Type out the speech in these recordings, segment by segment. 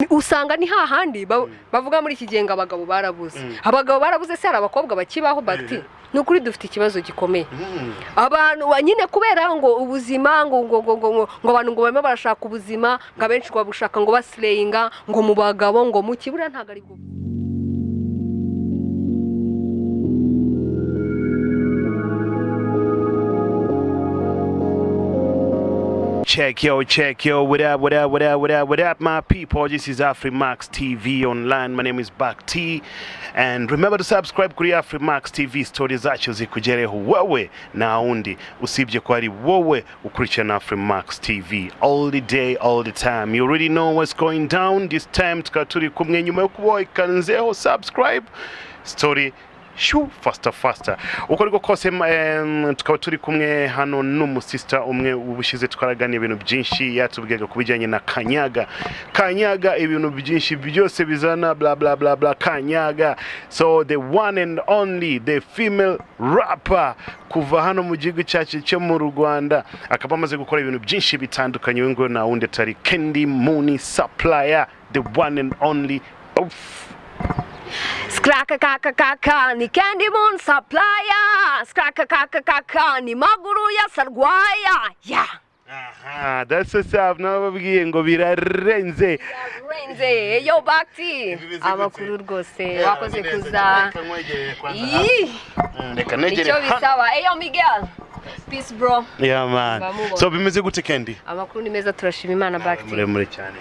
Usanga ni hahandi bavuga muri iki gihe ngo abagabo barabuze. Abagabo barabuze se, hari abakobwa bakibaho? Bati ni ukuri dufite ikibazo gikomeye. Abantu nyine kubera ngo ubuzima ngo abantu ngo barimo barashaka ubuzima, ngo abenshi ngo babushaka ngo baslayinga ngo mu bagabo, ngo mu kibura ntabwo ari bwo. Check yo, check yo, what up, what up, what up, what up, what up, my people? This is AfriMax TV Online. My name is Back T. And remember to subscribe kuri AfriMax TV, stories zacu zikugereho wowe na undi usibye ko ari wowe ukurikirana AfriMax TV all the day, all the time. You already know what's going down. This time tukaba turi kumwe nyuma yo kuba wakanzeho subscribe, story shu faster faster uko ariko kose. Tukaba turi kumwe hano n'umusista umwe. Ubushize twaraganiye ibintu byinshi, yatubwiraga ku bijyanye na kanyaga kanyaga, ibintu byinshi byose bizana bla bla bla bla kanyaga. So the one and only, the female rapper kuva hano mu gihugu cyacu cyo mu Rwanda, akaba amaze gukora ibintu byinshi bitandukanye, we ngo nta wundi atari Candy Moon Supplier, the one and only. Oof. Skraka kaka kaka ni Candy Moon Supplier. Skraka kaka kaka ni maguru ya sarwaya. Yeah. Aha, that's what's up. Nababwiye ngo birarenze. Renze yo Bakti. Bimeze gute? Amakuru rwose, wakoze kuza. Ii, Reka negere icyo hano. bisaba. Eyo Miguel. Peace, bro. Yeah, man. Bamubona. So bimeze gute, Candy? Amakuru ni meza, turashima Imana, Bakti. Muremure cyane.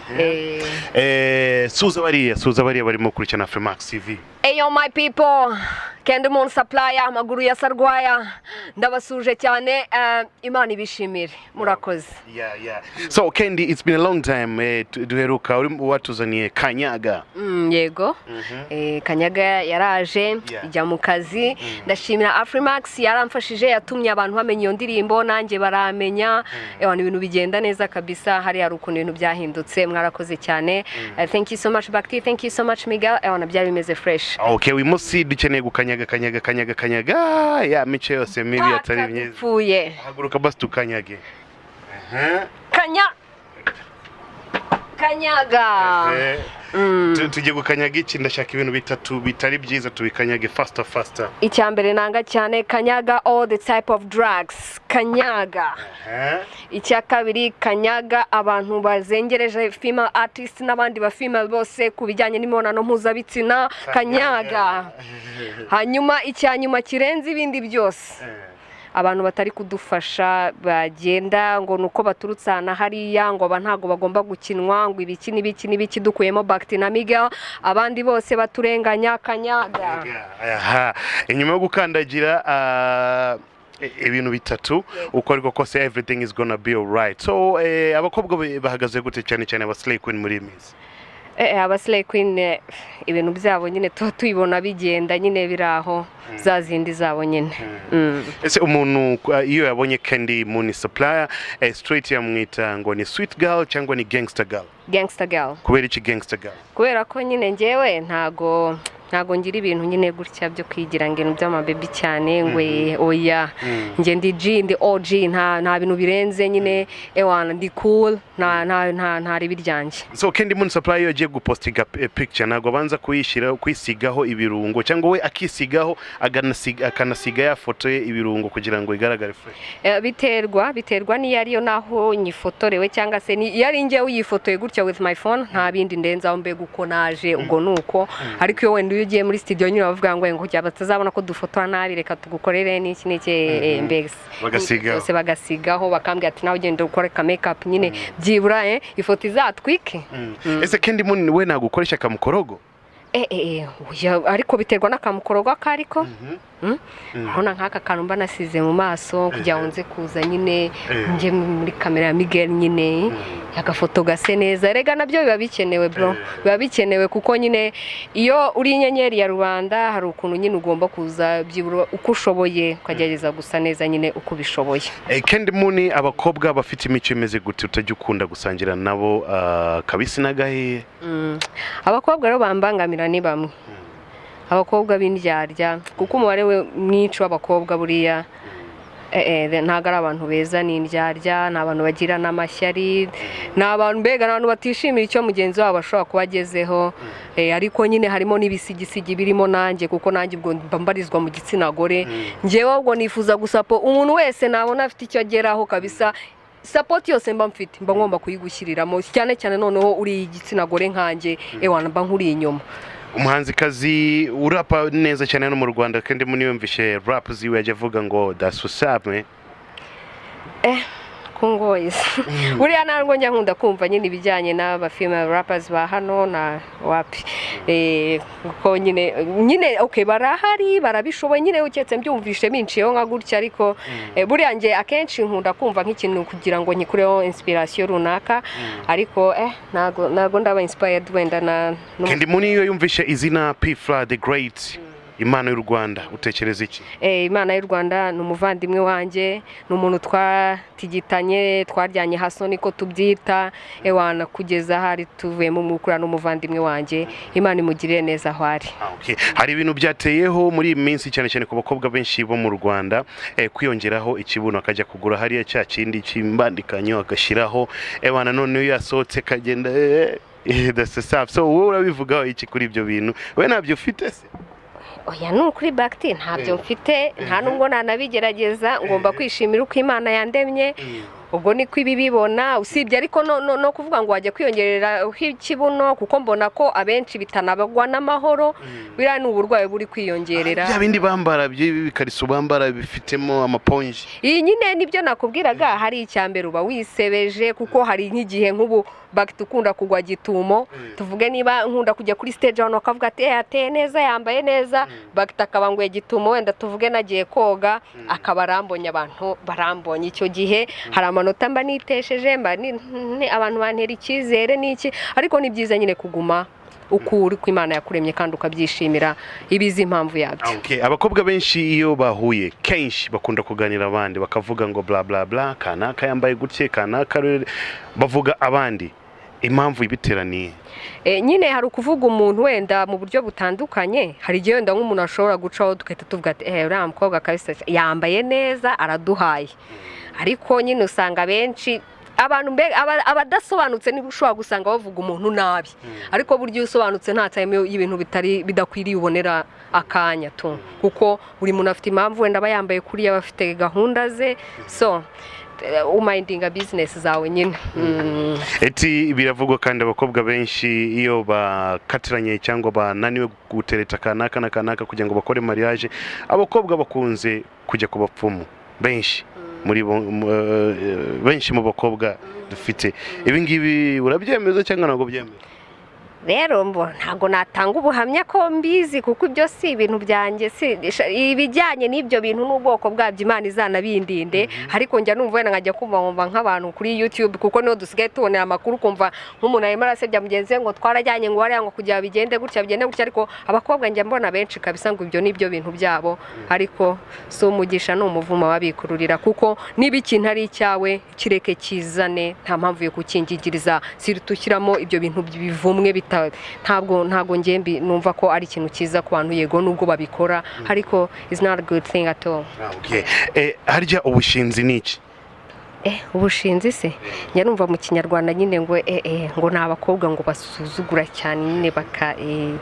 Eh. Suza bariya barimo kurikirana Afrimax TV. Eyo my people, Candy Moon Supplier, amaguru ya sarwaya, ndabasuje cyane, Imana ibishimire, murakoze. Yeah. So Candy, it's been a long time. Duheruka uri watuzaniye Kanyaga. Yego. Kanyaga yaraje ijya mu kazi. Ndashimira Afrimax yaramfashije, yatumye abantu bamenya iyo ndirimbo, nanjye baramenya. Ewa, ni ibintu bigenda neza kabisa. Hari ukuntu ibintu byahindutse, mwarakoze cyane. Thank you so much, Bakti, thank you so much, Miguel. Ewa, byari bimeze fresh. Okay, uyu munsi dukeneye gukanyaga kanyaga kanyaga kanyaga ya mico yose mibi atari myiza. Dupfuye. Haguruka basi tukanyage. Kanya kanyaga. Tugiye gukanyaga iki? Ndashaka ibintu bitatu bitari byiza, tubikanyage faster faster. Icya mbere nanga cyane, kanyaga all the type of drugs, kanyaga. Icya kabiri, kanyaga abantu bazengereje female artist n'abandi ba female bose ku bijyanye n'imibonano mpuzabitsina, kanyaga. Hanyuma icya nyuma kirenze ibindi byose, abantu batari kudufasha, bagenda ngo ni uko baturutse ahantu hariya, ngo aba ntabwo bagomba gukinwa, ngo ibiki n'ibiki n'ibiki. Dukuyemo Bakti na Miguel, abandi bose baturenganya, kanyaga. Aha, inyuma yo gukandagira ibintu bitatu, uko ariko kose everything is gonna be alright. So abakobwa bahagaze gute, cyane cyane aba slay queen muri iyi minsi? Aba slay queen, ibintu byabo nyine tuba tubibona bigenda nyine biri aho, za zindi zabo nyine. Ese umuntu iyo yabonye Candy Moon Supplier, straight yamwita ngo ni sweet girl cyangwa ni gangster girl? Gangster girl. Kubera iki gangster girl? Kubera ko nyine njyewe ntago ngira ibintu nyine gutya byo kwigira ngo ibintu by'amabebi cyane ngo oya. Njye ndi G, ndi OG, nta bintu birenze nyine. Ewana, ndi cool, nta ribi ryanjye. So Candy Moon Supply iyo agiye gupostinga picture, ntabwo abanza kuyishyira kwisigaho ibirungo, cyangwa we akisigaho akanasiga ya foto ye ibirungo kugira ngo igaragare fresh? Biterwa n'iyo ariyo naho nyifotorewe, cyangwa se iyo ari njyewe uyifotoye gutya with my phone, nta bindi ndenzaho, mbega uko naje ubwo ni uko. Ariko iyo wenda iyo ugiye muri studio nyine bavuga ngo kugira batazabona ko dufotora nabi, reka tugukorere n'iki n'iki, mbese Bagasigaho. byose bagasigaho, bakambwira ati: "Nawe ugenda ukore ka make up nyine, byibura ifoto izatwike." Ese Candy Moon we ntabwo ukoresha akamukorogo? Oya, ariko biterwa n'akamukorogo ako ariko. Urabona nk'aka kantu mba nasize mu maso kugira ngo nze kuza nyine njye muri kamera ya Miguel nyine, agafoto gase neza. Rega nabyo biba bikenewe, bro, biba bikenewe kuko nyine iyo uri inyenyeri ya rubanda hari ukuntu nyine ugomba kuza byibura uko ushoboye, ukagerageza gusa neza nyine uko ubishoboye. Candy Moon, abakobwa bafite imico imeze gute utajya ukunda gusangira nabo, kabisi n'agahiye? Abakobwa rero bambangamira ni bamwe, abakobwa b'indyarya, kuko umubare we mwinshi w'abakobwa buriya Ntabwo ari abantu beza, ni indyarya, ni abantu bagira n'amashyari, ni abantu mbega ni abantu batishimira icyo mugenzi wabo ashobora kuba agezeho. Ariko nyine harimo n'ibisigisigi birimo nanjye, kuko nanjye ubwo mba mbarizwa mu gitsina gore. Njyewe ahubwo nifuza gusupport umuntu wese nabona afite icyo ageraho kabisa. Support yose mba mfite mba ngomba kuyigushyiriramo, cyane cyane noneho uri igitsina gore nkanjye, ewana mba nkuri inyuma. Umuhanzikazi urapa neza cyane hano mu Rwanda, kandi muniyumvishe rap ziwe, yajya avuga ngo "That's what's up, man." Kungoye buriya ntabwo njya nkunda kumva nyine ibijyanye n'aba female rappers ba hano na wapi, kuko nyine okay, barahari, barabishoboye nyine, uketse mbyumvishe binciyeho nka gutya. Ariko buriya njye akenshi nkunda kumva nk'ikintu kugira ngo nkikureho inspiration runaka, ariko ntago ndaba inspired wenda na Candy Moon, iyo yumvishe izina P Fla the Great, Imana y'u Rwanda, utekereza iki? Imana y'u Rwanda ni umuvandimwe wanjye, ni umuntu twatigitanye, twaryanye haso niko tubyita, ewana kugeza hari tuvuyemo umwuka, n'umuvandimwe wanjye. Imana imugirire neza aho ari. Ah, okay. Hari ibintu byateyeho muri iyi minsi, cyane cyane ku bakobwa benshi bo mu Rwanda, kwiyongeraho ikibuno, akajya kugura hariya cya kindi cy'imbandikanyo agashyiraho, ebana none iyo yasohotse kagenda, that's the stuff. So wowe urabivugaho iki kuri ibyo bintu? Wowe ntabyo ufite se? Oya, ni ukuri bagiti, ntabyo mfite, nta nubwo nanabigerageza. Ngomba kwishimira uko Imana yandemye, ubwo niko ibibibona. Usibye ariko no kuvuga ngo wajya kwiyongerera ikibuno, kuko mbona ko abenshi bitanabagwa n'amahoro. Biriya ni uburwayi buri kwiyongerera. Bya bindi bambara by'ibikariso bambara bifitemo amaponji. Iyi nyine nibyo nakubwiraga. Hari icya mbere, uba wisebeje, kuko hari nk'igihe nk'ubu bagita ukunda kugwa gitumo. Tuvuge niba nkunda kujya kuri stage, abantu bakavuga ati: "Ateye neza, yambaye neza." Bagita akaba nguye gitumo, wenda tuvuge nagiye koga akaba arambonye, abantu barambonye. Icyo gihe hari amanota mba nitesheje, mba abantu bantera icyizere n'iki. Ariko ni byiza nyine kuguma uko uri, ko Imana yakuremye, kandi ukabyishimira, ibizi impamvu yabyo. Okay. Abakobwa benshi iyo bahuye kenshi bakunda kuganira abandi, bakavuga ngo bla bla bla, kanaka yambaye gutya, kanaka bavuga abandi. Impamvu ibitera ni Nyine hari ukuvuga umuntu wenda mu buryo butandukanye. Hari igihe wenda nk'umuntu ashobora gucaho tugahita tuvuga ati: "Uriya mukobwa kabisa yambaye neza, araduhaye." Ariko nyine usanga benshi abantu abadasobanutse niba ushobora gusanga bavuga umuntu nabi. Ariko burya iyo usobanutse nta time y'ibintu bitari bidakwiriye ubonera akanya tu, kuko buri muntu afite impamvu wenda aba yambaye kuriya, aba afite gahunda ze. So umindinga business zawe nyine. Eti biravugwa kandi abakobwa benshi iyo bakatiranye cyangwa bananiwe gutereta kanaka na kanaka kugira ngo bakore mariage, abakobwa bakunze kujya ku bapfumu benshi muri bo, benshi mu bakobwa dufite. Ibi ngibi urabyemeza cyangwa ntabwo byemeza? Rero ntabwo natanga ubuhamya ko mbizi, kuko ibyo si ibintu byanjye, si ibijyanye n'ibyo bintu n'ubwoko bwabyo, Imana izanabindinde. Ariko njya numva wenda nkajya kumva nkumva nk'abantu kuri YouTube, kuko niho dusigaye tubonera amakuru, kumva nk'umuntu arimo arasebya mugenzi we ngo twarajyanye ngo hariya ngo kugira bigende gutya, bigende gutya. Ariko abakobwa njya mbona benshi kabisa ngo ibyo ni byo bintu byabo. Ariko si umugisha, ni umuvumo babikururira, kuko niba ikintu ari icyawe kireke kizane, nta mpamvu yo gukingiriza ushyiramo ibyo bintu bivumwe bita. Ntabwo ngembi numva ko ari ikintu cyiza ku bantu. Yego, nubwo babikora, ariko is not a good thing at all. Okay. Harya ubushinzi ni iki? Ubushinzi se, njya numva mu Kinyarwanda nyine ngo ngo ni abakobwa ngo basuzugura cyane nyine baka ye,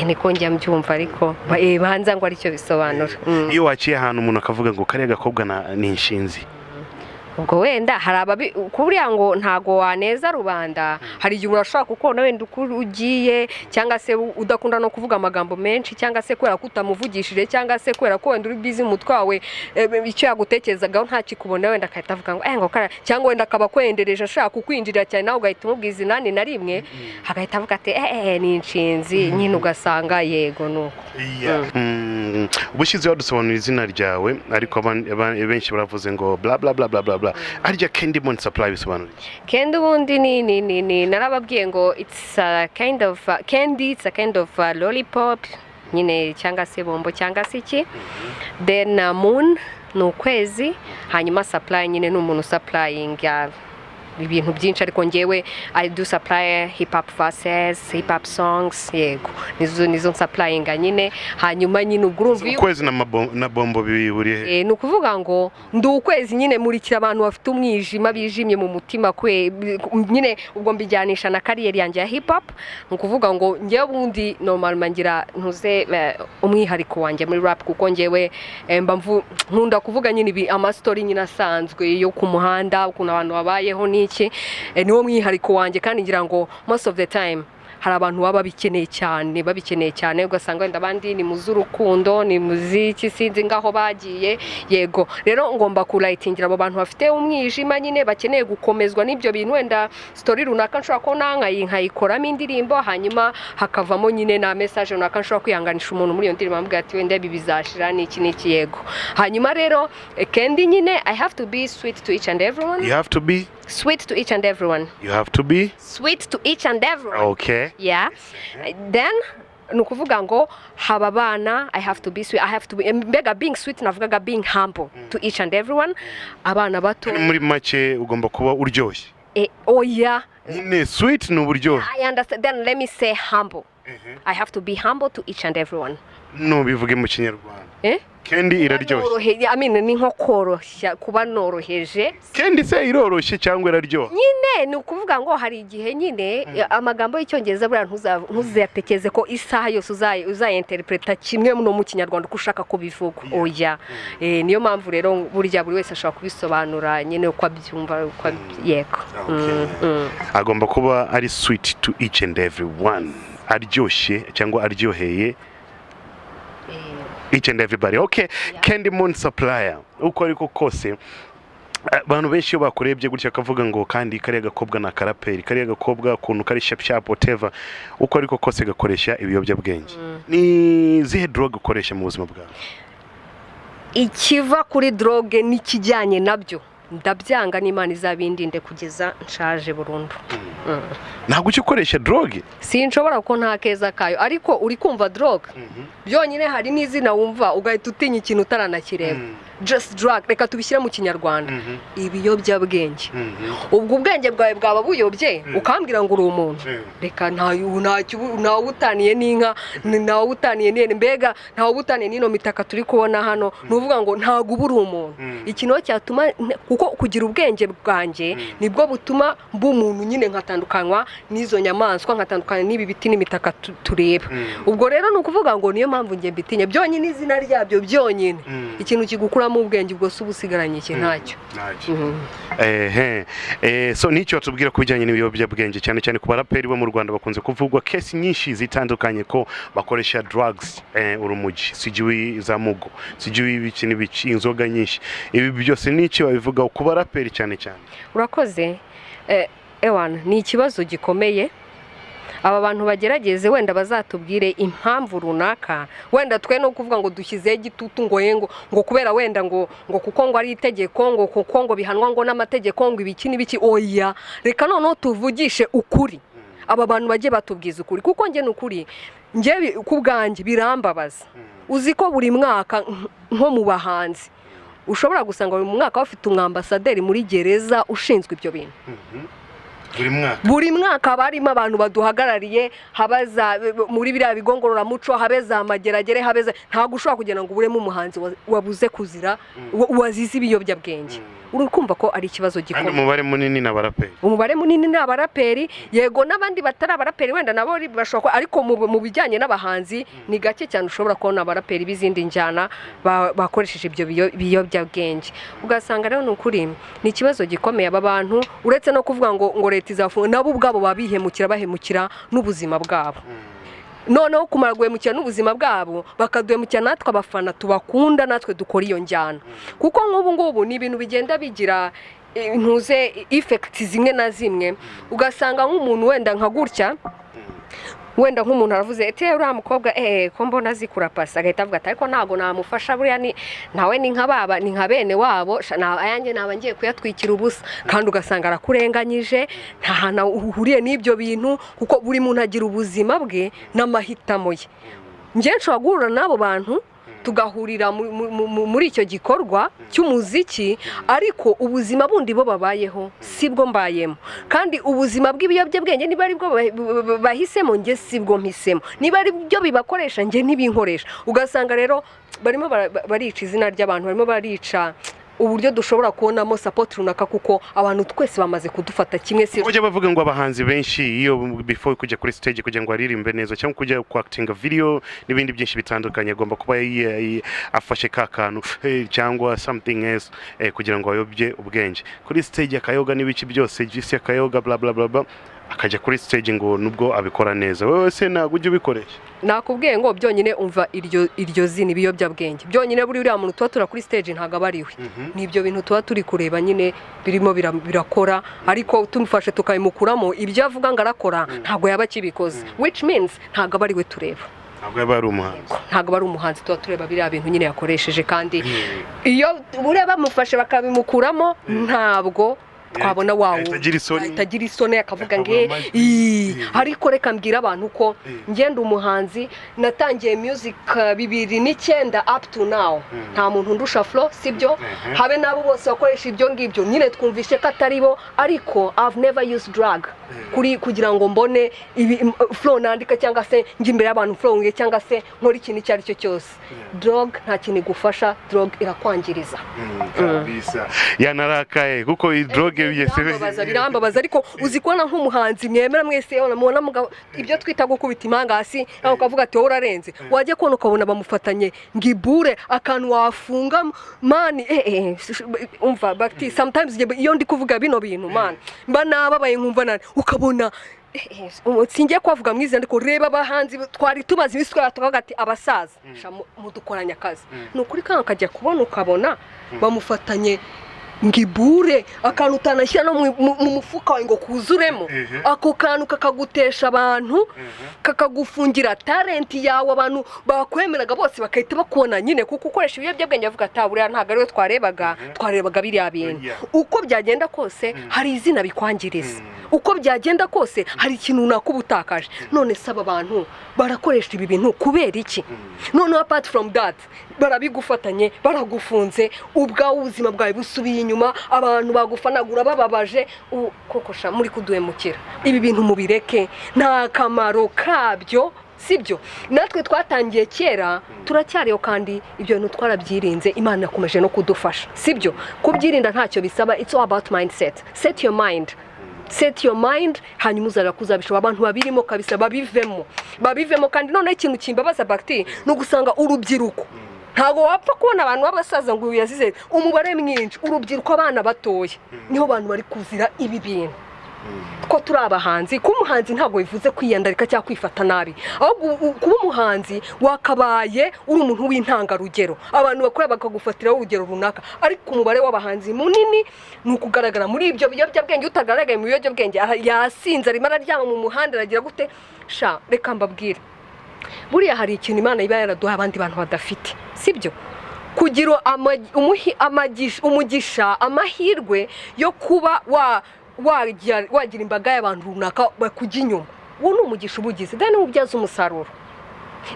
niko njya mbyumva, ariko banza ngo aricyo bisobanura. Iyo waciye ahantu umuntu akavuga ngo kariya gakobwa ni inshinzi? Ubwo wenda hari ababi kuriya ngo ntago waneza rubanda. Hari igihe umuntu ashobora kukubona wenda uko ugiye, cyangwa se udakunda no kuvuga amagambo menshi, cyangwa se kubera ko utamuvugishije, cyangwa se kubera ko wenda uri busy mu mutwe wawe, icyo yagutekerezagaho ntakikubona, wenda agahita avuga ngo ngo kariya, cyangwa wenda akaba akwendereje ashaka kukwinjirira cyane, nawe ugahita umubwiza inani na rimwe, agahita avuga ati: "Ni inshinzi nyine." Ugasanga yego nuko. Ubushize wadusobanurira izina ryawe, ariko benshi baravuze ngo bla bla bla bla bla bla. Harya Candy Moon Supply bisobanura iki? Candy ubundi ni narababwiye ngo it's a kind of candy, it's a kind of lollipop nyine, cyangwa se bombo, cyangwa se iki. Then moon ni ukwezi, hanyuma supply nyine ni umuntu supplying. ibintu byinshi, ariko ngewe I do supply hip hop verses, hip hop songs. Yego, nizo nsupplyinga nyine. Hanyuma nyine ubwo urumva iyo Ukwezi na bombo bihuriye he? Ni ukuvuga ngo ndi ukwezi nyine, murikira abantu bafite umwijima, bijimye mu mutima kwe nyine. Ubwo mbijyanisha na career yanjye ya hip hop. Ni ukuvuga ngo njyewe ubundi normal ngira ntuze umwihariko wanjye muri rap, kuko njyewe mba nkunda kuvuga nyine ibi amastori nyine asanzwe yo ku muhanda, ukuntu abantu babayeho n'iki. Niwo mwihariko wanjye, kandi ngira ngo most of the time hari abantu baba babikeneye cyane, babikeneye cyane. Ugasanga wenda abandi ni mu z'urukundo, ni mu z'iki, sinzi ngaho bagiye. Yego, rero ngomba kurayitingira abo bantu bafite umwijima nyine, bakeneye gukomezwa n'ibyo bintu. Wenda story runaka nshobora kubona nkayikoramo indirimbo, hanyuma hakavamo nyine na message runaka nshobora kwihanganisha umuntu muri iyo ndirimbo, amubwira ati wenda ibi bizashira, n'iki n'iki. Yego, hanyuma rero Candy nyine, I have to be sweet to each and everyone. You have to be Sweet to each and everyone. You have to be Sweet to each and everyone. Okay. Yeah, then ni ukuvuga ngo haba abana, I have to be sweet, I have to be, mbega being sweet navugaga being humble to each and everyone, abana bato. Muri make ugomba kuba uryoshye. Oya. Nyine sweet ni uburyohe. I understand. Then let me say humble. I have to be humble to each and everyone. Nubivuge mu Kinyarwanda. Eh? Candy iraryoshye. I mean, ni nko koroshya, kuba noroheje. Candy se iroroshye cyangwa iraryoha? Nyine ni ukuvuga ngo hari igihe nyine amagambo y'Icyongereza buriya ntuzatekereze ko isaha yose uzayinterpreta kimwe no mu Kinyarwanda uko ushaka ko bivuga. Oya. Niyo mpamvu rero burya buri wese ashobora kubisobanura nyine uko abyumva, uko yego. Agomba kuba ari sweet to each and every one, aryoshye cyangwa aryoheye each and everybody. Okay, Candy Moon Supplier, uko ariko kose abantu benshi iyo bakurebye gutya akavuga ngo kandi kariya gakobwa ni akaraperi, kariya gakobwa ukuntu kari sharp sharp, whatever, uko ariko kose gakoresha ibiyobyabwenge. Ni zihe drogue ukoresha mu buzima bwawe? Ikiva kuri drogue n'ikijyanye nabyo ndabyanga, n'Imana izabindinde kugeza nshaje burundu. Ntabwo ujya ukoresha drogue? Sinshobora, kuko nta keza kayo. Ariko uri kumva drogue byonyine, hari n'izina wumva ugahita utinya ikintu utaranakireba. Just drug, reka tubishyire mu Kinyarwanda, ibiyobyabwenge. Ubwo ubwenge bwawe bwaba buyobye, ukambwira ngo uri umuntu. Reka, ntawe utaniye n'inka, ntawe utaniye n'ihene, mbega ntawe utaniye n'ino mitaka turi kubona hano. Ni ukuvuga ngo ntabwo uba uri umuntu. Ikintu cyatuma, kuko kugira ubwenge bwanjye nibwo butuma mba umuntu nyine, nkatandukanywa n'izo nyamaswa, nkatandukanywa n'ibi biti n'imitaka tureba. Ubwo rero ni ukuvuga ngo niyo mpamvu njye mbitinya byonyine, izina ryabyo byonyine. Ikintu kigukuramo ubwenge, ubwo se uba usigaranye iki? Ntacyo. Ehe. So nicyo watubwira ku bijyanye n'ibiyobyabwenge, cyane cyane ku baraperi bo mu Rwanda bakunze kuvugwa case nyinshi zitandukanye ko bakoresha drugs, urumogi, sijui za mugo, sijui ibiki n'ibiki, inzoga nyinshi. Ibi byose n'iki wabivugaho ku baraperi cyane cyane? Urakoze. Ewana, ni ikibazo gikomeye. Aba bantu bagerageze wenda bazatubwire impamvu runaka. Wenda twe no kuvuga ngo dushyizeho igitutu ngo ye ngo kubera wenda ngo kuko ngo ari itegeko, ngo kuko ngo bihanwa ngo n'amategeko, ngo ibiki n'ibiki. Oya, reka noneho tuvugishe ukuri, aba bantu bajye batubwiza ukuri, kuko njye ni ukuri, njye ku bwanjye birambabaza. Uzi ko buri mwaka nko mu bahanzi ushobora gusanga buri mwaka bafite umwambasaderi muri gereza ushinzwe ibyo bintu? Buri mwaka? Buri mwaka haba harimo abantu baduhagarariye, haba za muri biriya bigo ngororamuco, habe za Mageragere, habe za, ntabwo ushobora kugira ngo uburemo umuhanzi wabuze kuzira wazize ibiyobyabwenge. Uri kumva ko ari ikibazo Kandi gikomeye. umubare munini ni abaraperi. Umubare munini ni abaraperi, yego. N'abandi batari abaraperi wenda nabo bashobora kuba, ariko mu bijyanye n'abahanzi ni gake cyane ushobora kubona abaraperi b'izindi njyana bakoresheje ibyo biyobyabwenge. Ugasanga rero ni ukuri ni ikibazo gikomeye. Aba bantu, uretse no kuvuga ngo leta izafunga, nabo ubwabo baba bihemukira, bahemukira n'ubuzima bwabo. Noneho kumara guhemukira n'ubuzima bwabo, bakaduhemukira natwe abafana tubakunda, natwe dukora iyo njyana, kuko nk'ubu ngubu ni ibintu bigenda bigira ntuze effect zimwe na zimwe. Ugasanga nk'umuntu wenda nka gutya, wenda nk'umuntu aravuze ati: "Uriya mukobwa ko mbona azi kurapasa," agahita avuga ati: "Ariko ntabwo namufasha, buriya ni nawe ni nka baba, ni nka bene wabo, ayanjye naba ngiye kuyatwikira ubusa." Kandi ugasanga arakurenganyije, nta hantu uhuriye n'ibyo bintu, kuko buri muntu agira ubuzima bwe n'amahitamo ye. Njye nshobora guhura n'abo bantu. tugahurira muri icyo gikorwa cy'umuziki, ariko ubuzima bundi bo babayeho sibwo mbayemo. Kandi ubuzima bw'ibiyobyabwenge, niba ari bwo bahisemo, njye sibwo mpisemo. Niba ari byo bibakoresha, njye ntibinkoresha. Ugasanga rero barimo barica izina ry'abantu, barimo barica uburyo dushobora kubonamo support runaka, kuko abantu twese bamaze kudufata kimwe, si? Bajya bavuga ngo abahanzi benshi, iyo before kujya kuri stage kugira ngo aririmbe neza cyangwa kujya kwactinga video n'ibindi byinshi bitandukanye, agomba kuba afashe ka kantu cyangwa something else kugira ngo ayobye ubwenge kuri stage, akayoga n'ibiki byose, juice, akayoga, bla bla bla bla, akajya kuri stage, ngo nubwo abikora neza. Wowe se ntabwo ujya ubikoresha? Nakubwiye ngo byonyine umva iryo zina ibiyobyabwenge, byonyine buri uriya muntu tuba tura kuri stage ntabwo aba ari we. Ni ibyo bintu tuba turi kureba nyine birimo birakora, ariko tumufashe tukabimukuramo, ibyo avuga ngo arakora ntabwo yaba akibikoze, which means ntabwo aba ari we tureba. Ntabwo yaba ari umuhanzi. Ntabwo aba ari umuhanzi. Tuba tureba biriya bintu nyine yakoresheje, kandi iyo buriya bamufashe bakabimukuramo, ntabwo twabona wawu. Ahita agira isoni. Ahita agira isoni, akavuga ngo Akabura amajwi. "Ii." Ariko reka mbwire abantu ko ngenda umuhanzi natangiye music 2009 up to now, nta muntu undusha flow, sibyo? Habe n'abo bose bakoresha ibyo ngibyo nyine, twumvishe ko atari bo, ariko I've never used drug kuri kugira ngo mbone ibi flow nandika, cyangwa se njye imbere y'abantu flow, cyangwa se nkore ikintu icyo ari cyo cyose. Drug nta kintu igufasha, drug irakwangiriza. Kabisa, yanarakaye kuko iyi drogue yese. Birambabaza, birambabaza. Ariko uzi kubona nk'umuhanzi mwemera mwese, mubona ibyo twita gukubita impanga hasi, nawe ukavuga ati: "Wowe urarenze." Wajya kubona ukabona bamufatanye ngo ibure akantu wafunga, man. Umva bakiti, sometimes iyo ndi kuvuga bino bintu, man, mba nababaye, nkumva nani, ukabona singiye kubavuga mu izina, ariko reba abahanzi twari tumaze iminsi twari tukavuga ati: "Abasaza sha, mudukoranye akazi." Ni ukuri, kandi ukajya kubona ukabona bamufatanye ngo ibure akantu utanashyira no mu mufuka wawe ngo kuzuremo. Ako kantu kakagutesha abantu, kakagufungira talent yawe, abantu bakwemeraga bose bagahita bakubona nyine kuko ukoresha ibiyobyabwenge, bavuga ati: "Ah, buriya ntabwo ariwe twarebaga, twarebaga biriya bintu." Uko byagenda kose hari izina bikwangiriza, uko byagenda kose hari ikintu runaka uba utakaje. None se aba bantu barakoresha ibi bintu kubera iki? Noneho apart from that, barabigufatanye, baragufunze, ubwawe ubuzima bwawe busubiye inyuma, abantu bagufanagura bababaje. Koko sha, muri kuduhemukira. Ibi bintu mubireke, nta kamaro kabyo, sibyo? Natwe twatangiye kera, turacyariho, kandi ibyo bintu twarabyirinze. Imana yakomeje no kudufasha, sibyo? Kubyirinda ntacyo bisaba. It's all about mindset. Set your mind, set your mind, hanyuma uzareba ko uzabishobora. Abantu babirimo kabisa babivemo, babivemo. Kandi noneho ikintu kimbabaza bagiti ni ugusanga urubyiruko, ntabwo wapfa kubona abantu b'abasaza ngo uyu yazize, umubare mwinshi urubyiruko, abana batoya niho bantu bari kuzira ibi bintu. Ko turi abahanzi, kuba umuhanzi ntabwo bivuze kwiyandarika cyangwa kwifata nabi, ahubwo kuba umuhanzi wakabaye uri umuntu w'intangarugero, abantu bakora bakagufatiraho urugero runaka. Ariko umubare w'abahanzi munini ni ukugaragara muri ibyo biyobyabwenge. Utagaragaye mu biyobyabwenge yasinze, arimo araryama mu muhanda, aragira gute? Sha, reka mbabwire, buriya hari ikintu Imana iba yaraduha abandi bantu badafite, sibyo? Kugira umugisha, amahirwe yo kuba wagira imbaga y'abantu runaka bakujya inyuma, uwo ni umugisha uba ugize. Then ubyaza umusaruro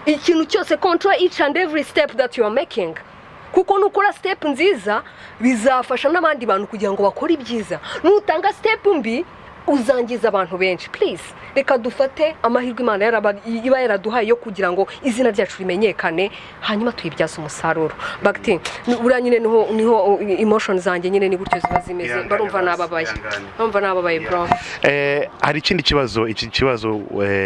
ikintu cyose. Control each and every step that you are making, kuko nukora step nziza bizafasha n'abandi bantu kugira ngo bakore ibyiza. Nutanga step mbi uzangiza abantu benshi. Please, reka dufate amahirwe Imana iba yaraduhaye yo kugira ngo izina ryacu rimenyekane, hanyuma tuyibyaze umusaruro. Bagiti, buriya nyine niho emotion zanjye nyine ni gutyo ziba zimeze. Ihangane Barumva basi, nababaye. Ihangane. Barumva nababaye, bro. Hari ikindi kibazo. Iki kibazo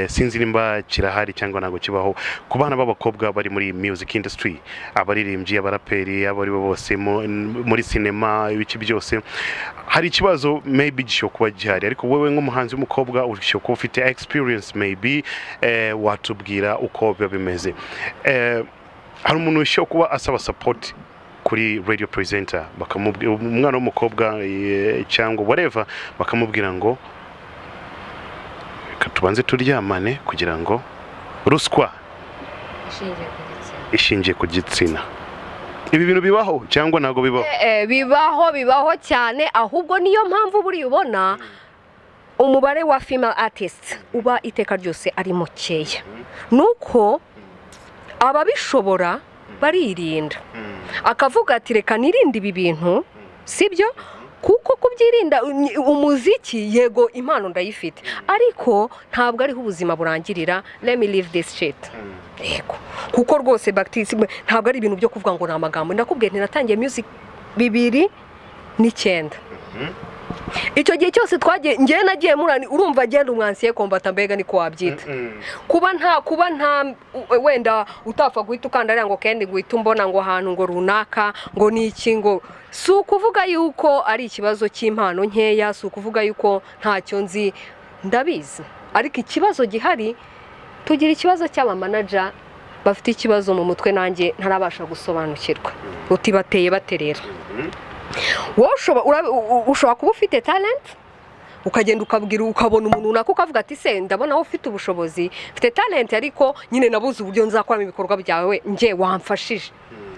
sinzi nimba kirahari cyangwa ntabwo kibaho ku bana b'abakobwa bari muri music industry, abaririmbyi, abaraperi, abo ari bo bose muri sinema, ibiki byose. Hari ikibazo maybe gishobora kuba gihari, ariko wowe nk'umuhanzi w'umukobwa ushobora kuba ufite experience, maybe watubwira uko biba bimeze. Hari umuntu ushobora kuba asaba support kuri radio presenter, bakamubwira, umwana w'umukobwa cyangwa whatever, bakamubwira ngo: "Reka tubanze turyamane," kugira ngo ruswa ishingiye ku gitsina. Ibi bintu bibaho cyangwa ntabwo bibaho? Bibaho, bibaho cyane. Ahubwo niyo mpamvu buriya ubona umubare wa female artists uba iteka ryose ari mukeya, nuko ababishobora Baririnda, akavuga ati: "Reka nirinde ibi bintu," sibyo? Kuko kubyirinda, umuziki, yego, impano ndayifite, ariko ntabwo ariho ubuzima burangirira. Let me leave this shit. Yego, kuko rwose Baptiste, ntabwo ari ibintu byo kuvuga ngo ni amagambo. Ndakubwiye nti natangiye music 2009. Icyo gihe cyose twagiye, ngewe nagiye murani, urumva, agenda umu ancien combattant, mbega niko wabyita. Kuba nta wenda utapfa guhita ukanda ariya ngo kendi ngo uhite umbona ngo ahantu ngo runaka ngo ni iki, ngo si ukuvuga yuko ari ikibazo cy'impano nkeya, si ukuvuga yuko ntacyo nzi, ndabizi. Ariko ikibazo gihari, tugira ikibazo cy'aba manager bafite ikibazo mu mutwe nanjye ntarabasha gusobanukirwa. Uti bateye baterera? Wowe ushobora kuba ufite talent, ukagenda ukabwira, ukabona umuntu runaka, ukavuga ati: "Se ndabona wowe ufite ubushobozi, mfite talent, ariko nyine nabuze uburyo nzakoramo ibikorwa byawe, njye wamfashije?"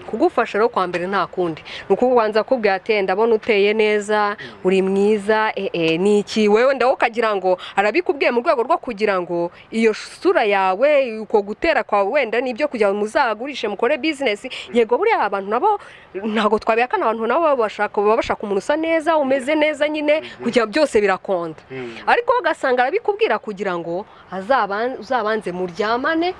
Kugufasha rero, kwa mbere nta kundi, ni ukubanza kubwira ati: "Ndabona uteye neza, uri mwiza, ni iki?" Wewe ndawe ukagira ngo arabikubwiye mu rwego rwo kugira ngo iyo sura yawe, uko gutera kwawe, wenda nibyo kugira ngo muzagurishe, mukore business. Yego, buriya abantu nabo ntabwo twabihakana, abantu nabo baba bashaka umuntu usa neza, umeze neza nyine, kugira byose birakonda. Ariko ugasanga arabikubwira kugira ngo uzabanze muryamane,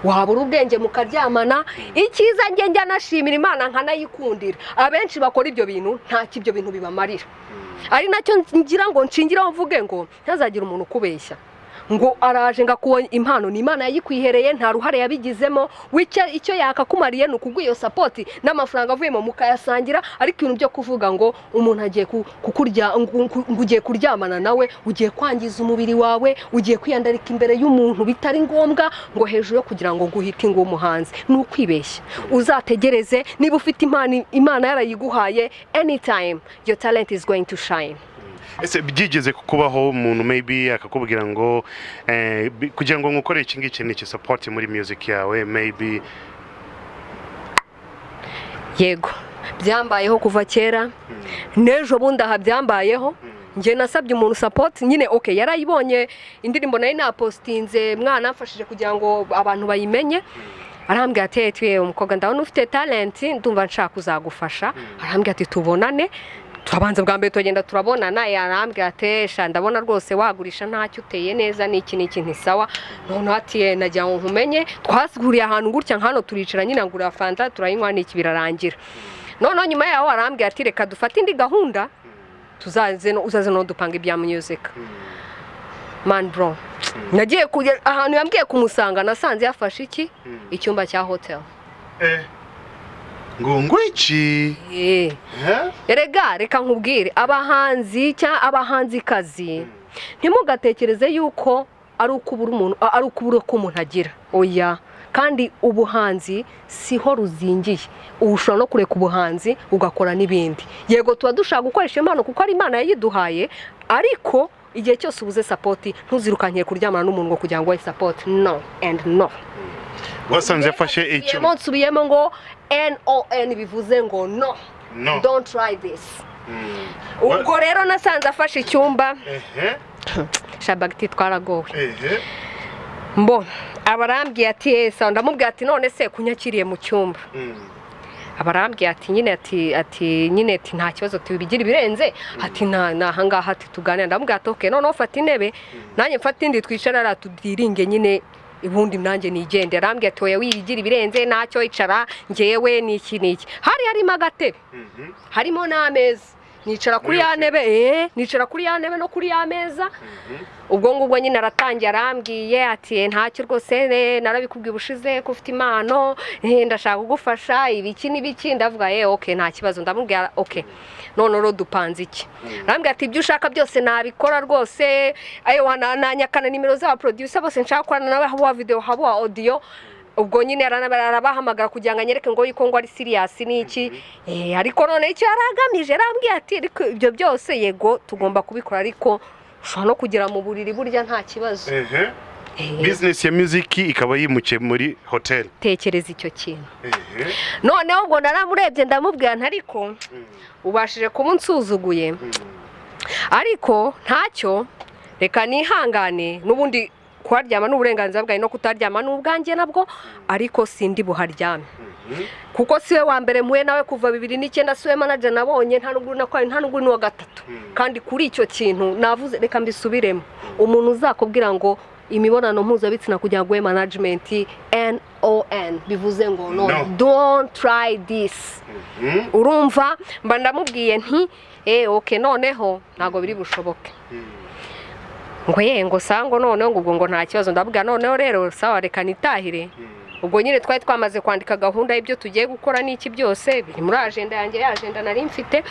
wabura ubwenge mukaryamana. Icyiza, njye njya nashimira Imana nkanayikundira, abenshi bakora ibyo bintu ntacyo ibyo bintu bibamarira. Ari nacyo ngira ngo nshingiraho mvuge ngo ntazagire umuntu ukubeshya ngo araje ngo akuwe impano. Ni Imana yayikwihereye, nta ruhare yabigizemo. Icyo yakakumariye ni ukuguha iyo support n'amafaranga avuyemo mukayasangira. Ariko ibintu byo kuvuga ngo umuntu agiye kukurya, ngo ugiye kuryamana nawe, ugiye kwangiza umubiri wawe, ugiye kwiyandarika imbere y'umuntu bitari ngombwa, ngo hejuru yo kugira ngo nguhite ngo umuhanzi, ni ukwibeshya. Uzategereze, niba ufite impano, Imana yarayiguhaye, anytime your talent is going to shine. Ese byigeze kukubaho, umuntu maybe akakubwira ngo kugira ngo nkukore iki ngiki ni iki, support muri music yawe maybe? Yego, byambayeho kuva kera, n'ejo bundi aha byambayeho. Njye nasabye umuntu support nyine, okay, yarayibonye indirimbo nari napostinze, mwana amfashije kugira ngo abantu bayimenye. Arambwira ati: "Eti umukobwa, ndabona ufite talent, ndumva nshaka kuzagufasha." Arambwira ati: "Tubonane." Turabanza bwa mbere turagenda turabonana. Yarambwira ati: "Sha, ndabona rwose wagurisha, ntacyo, uteye neza, n'iki n'iki." Ntisawa. Noneho ati: "Nagira ngo nkumenye." Twahuriye ahantu gutya nk'hano, turicara nyine, ngura fanta turayinywa n'iki, birarangira. Noneho nyuma yaho arambwira ati: "Reka dufate indi gahunda, tuzaze no uzaze no dupanga ibya music." Man, bro, nagiye kujya ahantu yambwiye kumusanga, nasanze yafashe iki icyumba cya hotel. Ngo ngwiki? Eh. Eh? Erega reka nkubwire, abahanzi cyangwa abahanzikazi, ntimugatekereze yuko ari ukubura umuntu, ari ukubura ko umuntu agira. Oya, kandi ubuhanzi siho ruzingiye. Ubu ushobora no kureka ubuhanzi ugakora n'ibindi. Yego, tuba dushaka gukoresha impano kuko ari Imana yayiduhaye, ariko igihe cyose ubuze support, ntuzirukankire kuryamana n'umuntu ngo kugira ngo uhe support. No and no. Wasanze yafashe icyuma? Nsubiyemo ngo non, bivuze ngo no. No. Don't try this. Ubwo rero nasanze afashe icyumba. Shabagiti, twaragowe. Mbo abarambwiye ati: "Esa," ndamubwira ati: "None se kunyakiriye mu cyumba?" Abarambwiye ati nyine, ati nyine, ati: "Nta kibazo, tubigira ibirenze," ati: "Nta ni ahangaha," ati: "Tuganira." Ndamubwira ati: "Okay, noneho fata intebe, nanjye mfate indi, twicara hariya tudiringe nyine, ubundi nanjye nigende." Arambwira ati: "Oya, wiyigira ibirenze, ntacyo, icara, ngewe n'iki n'iki." Hari harimo agatebe, harimo n'ameza, nicara kuri ya ntebe, nicara kuri ya ntebe no kuri ya meza. Ubwo ngubwo nyine aratangiye, arambwiye ati: "Ntacyo rwose, narabikubwiye ubushize ko ufite impano, ndashaka kugufasha ibiki n'ibiki." Ndavuga: "Okay, nta kibazo." Ndamubwira: "Okay, none rero dupanze iki?" Arambwira ati: "Ibyo ushaka byose nabikora rwose." Ayo nanyakana nimero z'aba producer bose nshaka gukorana nawe, haba video, haba audio. Ubwo nyine arabahamagara kugira ngo anyereke ngo yuko ngo ari serious n'iki. Ariko none icyo yari agamije, yarambwiye ati: "Ariko ibyo byose, yego, tugomba kubikora, ariko ushobora no kugera mu buriri, burya nta kibazo." Business ya music ikaba yimukiye muri hotel. Tekereza icyo kintu. Noneho ubwo naramurebye, ndamubwira nti: "Ariko ubashije kuba unsuzuguye, ariko ntacyo, reka nihangane n'ubundi." Kuharyama ni uburenganzira bwawe, no kutaryama ni ubwanjye nabwo, ariko sindi buharyame kuko siwe wa mbere mpuye nawe kuva 2009, siwe manager nabonye, nta nubwo na kabiri, nta nubwo n'uwa gatatu. Kandi kuri icyo kintu navuze, reka mbisubiremo: umuntu uzakubwira ngo imibonano mpuzabitsina kugira ngo ube management, non, bivuze ngo no. No. Don't try this. Urumva, mba ndamubwiye nti: "Eh, okay, noneho ntabwo biri bushoboke." Ngo ye, ngo sango noneho, ngo ubwo ngo nta kibazo. Ndabwira: "Noneho rero sawa, reka nitahire." Ubwo nyine twari twamaze kwandika gahunda y'ibyo tugiye gukora n'iki, byose biri muri agenda yanjye, ya agenda nari mfite.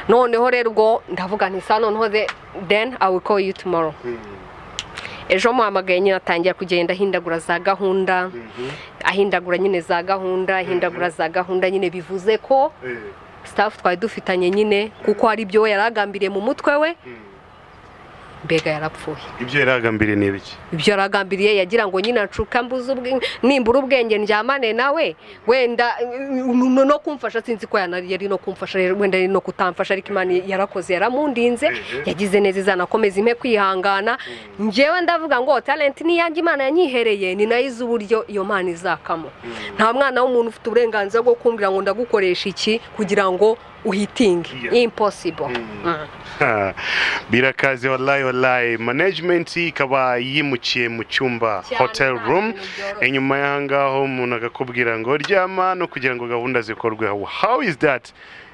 Noneho rero ubwo ndavuga nti: "Sawa, noneho then I will call you tomorrow." Ejo muhamagaye nyine, atangira kugenda ahindagura za gahunda, ahindagura nyine za gahunda, ahindagura za gahunda nyine, bivuze ko staff twari dufitanye nyine, kuko hari ibyo we yari agambiriye mu mutwe we, mbega yarapfuye. Ibyo yaragambiriye ni ibiki? Ibyo yaragambiriye, yagira ngo nyine acuka mbuze nimbura ubwenge ndyamane nawe, wenda no kumfasha sinzi ko yari no kumfasha, wenda yari no kutamfasha, ariko Imana yarakoze, yaramundinze, yagize neza, izanakomeza impe kwihangana. Njyewe ndavuga ngo talent ni iyanjye, Imana yanyihereye, ni nayo izi uburyo iyo mpano izakamo. Nta mwana w'umuntu ufite uburenganzira bwo kumbwira ngo ndagukoresha iki kugira ngo uhitinge. Impossible. Ha, birakaze wallahi, wallahi. Management ikaba yimukiye mu cyumba Cyane, hotel nta room. bintu byoroshye. Inyuma y'aha ngaho umuntu akakubwira ngo ryama no kugira ngo gahunda zikorwe. How is that,